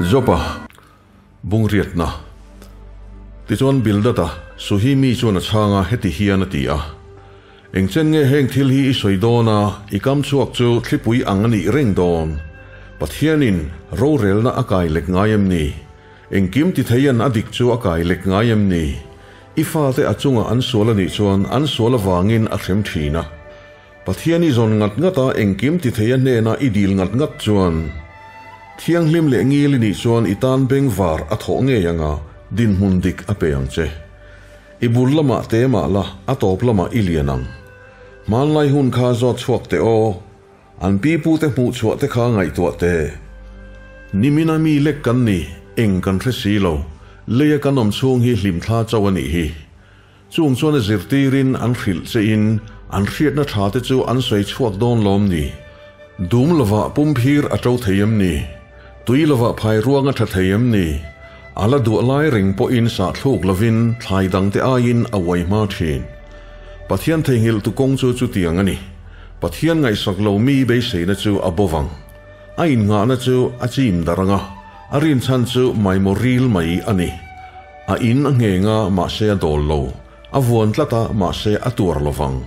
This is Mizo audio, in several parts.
Jopa bungriatna. Tichuan Bildada Suhi mi chuan a chhang a, heti hian a ti a, Engchen nge heng thil hi i sawi dawn a, i kam chhuak chu thlipui ang a nih reng dawn? Pathianin rorelna a kai lek ngai em ni? Engkim ti theian a dik chu a kai lek ngai em ni? I fate a chunga an sual a nih chuan an sual avangin a hrem thin a. Pathian i zawn ngat ngat a, engkim ti thei a hnena i dil ngat ngat chuan Thianghlim leh ngil i nih chuan i tan bengvar a thawh ngei anga dinhmun dik a pe ang che. I bul lamah te mah la, a tawp lamah i lian ang. Hmanlai hun kha zawt chhuak teh aw. An pipute hmuh chhuah te kha ngaihtuah teh. Nimina mi lek kan ni, eng kan hre si lo. Leia kan awm chhung hi hlimthla chauh a nih hi. Chung chuan a zirtirin an hrilh che in an hriatna tha te chu an sawi chhuak dawn lawm ni? Dum lovah pumphir a to thei em ni? Tui lovah phai ruang a tha thei em ni? A la duah lai reng pawhin sah thluk lovin thlai dang te aiin a uai hma thin. Pathian theihnghilh tu kawng chu chutiang a ni. Pathian ngaihsak lo mi beiseina chu a bo vang. A innghahna chu a chim darh anga, a rinchhan chu maimaw ril mai a ni. A in a ngheng a, mahse a dawl lo. A vuan tlat a, mahse a tuar lo vang.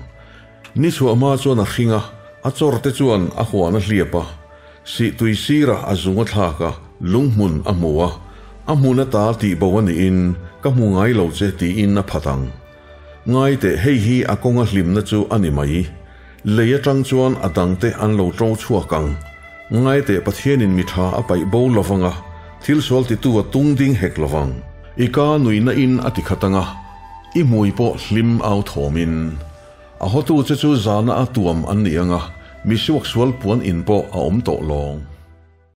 Ni chhuah hma chuan a hring a, a chawr te chuan a huan a hliap a. Sih tui sirah a zung a thlak a, lunghmun a hmu a. A hmun ata tihbo a niin, Ka hmu ngai lo che tiin a phat ang. Ngai teh, hei hi a kawnga hlimna chu a ni mai. Lei atang chuan a dangte an lo to chhuak ang. Ngai teh Pathianin mi tha a paih bo lo vang a, thil sual titu a tung ding hek lo vang. I ka nuihna in a ti khat ang a, i hmui pawh hlim au thawmin. A hotu che chu zana a tuam an ni ang a, mi suaksual puan in pawh a awm tawh lawng.